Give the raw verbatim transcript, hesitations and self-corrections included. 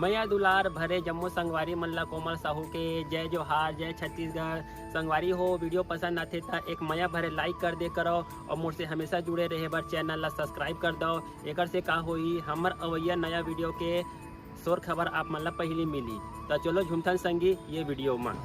मया दुलार भरे जम्मो संगवारी मन ला कोमल साहू के जय जोहार, जय छत्तीसगढ़। संगवारी हो, वीडियो पसंद आथे त एक मया भरे लाइक कर दे करो और मोर से हमेशा जुड़े रहे बर चैनल ला सब्सक्राइब कर दो। एकर से का होही, हमर अवैया नया वीडियो के शोर खबर आप मन ला पहली मिली। त चलो झूमथन संगी ये वीडियो मा।